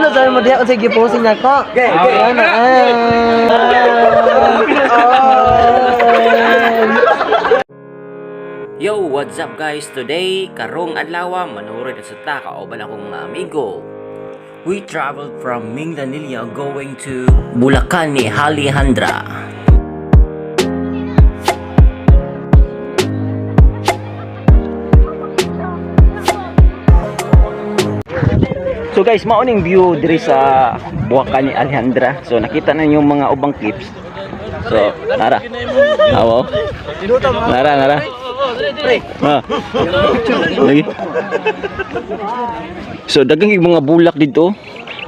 Ano sa mo diha unsay giposing nako? Ana. Yo, what's up guys? Today, karong adlaw, manuroy na sa ta kauban akong mga amigo. We traveled from Minglanilla going to Bulacan ni Alejandra. So guys, mao ning view diri sa Buwakan ni Alejandra. So nakita na yung mga ubang clips. So, nara. Awo. Nara, nara. Ah. Lagi. So daghang yung mga bulak dito.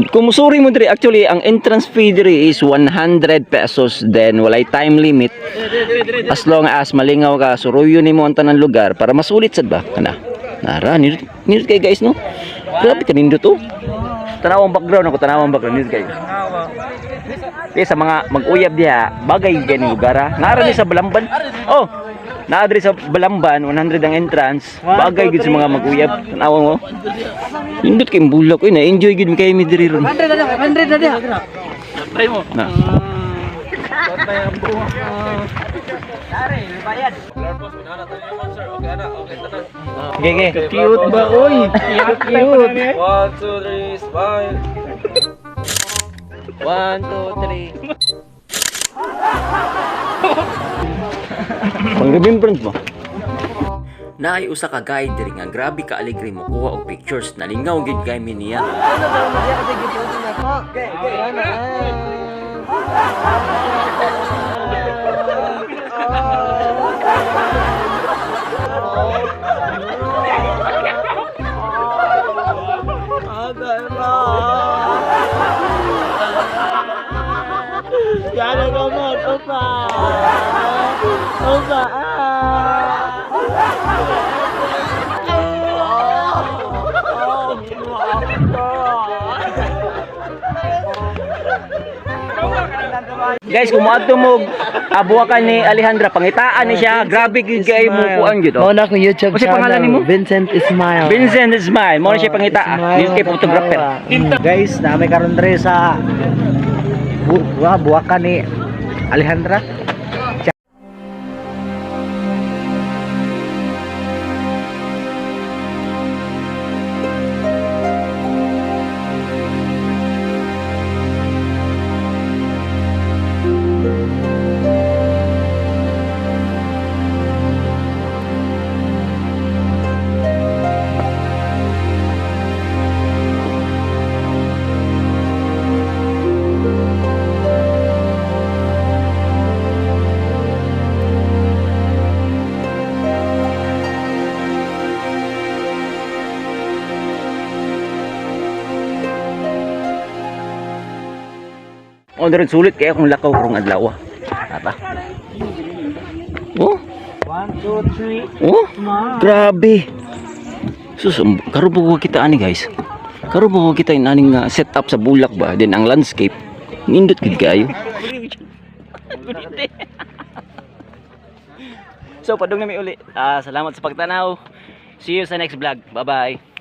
Kung musuri mo diri, actually ang entrance fee diri is 100 pesos, then walay time limit. As long as malingaw ka, suruyo nimo ang tanan lugar para masulit sad ba kana. Nara, nindot, nindot kay guys, no. Grabe ka nindot oh. Tanawang background ako, tanawang background nindot kayo. Eh, sa mga mag-uyab diha, bagay gani lugar ha. Naara ni sa Balamban. Oh, naa diri sa Balamban, 100 ang entrance. Bagay gid sa mga mag-uyab. Tanawa mo. Nindot kay bulak oy, na-enjoy gid mi kayo mi diri ron. 100 na diha, 100 na diha. Na. Okay, okay. Cute ba oy? Cute. 1, 2, 3, smile. 1, 2, 3. Pang remembrance mo. Naay usa ka guide diri nga grabe ka alegre mo kuha og pictures, nalingaw gid kay mi niya. Ano sa mo diha unsay giposing nako? Ana. Guys, kung moadto mo abuwakan ni Alejandra, pangitaan ni siya. Grabe gid kay mo kuan gid. Mao na akong YouTube Unsay pangalan nimo? Vincent Ismail. Vincent Ismail, mo na siya pangitaan. Ismail Ni kay photographer. Guys, naami karon diri sa Buwakan ni Alejandra. O diri sulit kay akong lakaw karong adlaw. Tata. Oh, 1, 2, 3. oh. Grabe. Sus, karon pa ko kita ani guys. Karon pa ko kita aning nga setup sa bulak ba, then ang landscape nindot gid kayo. So padung na mi uli. Ah, salamat sa pagtanaw. See you sa next vlog. Bye-bye.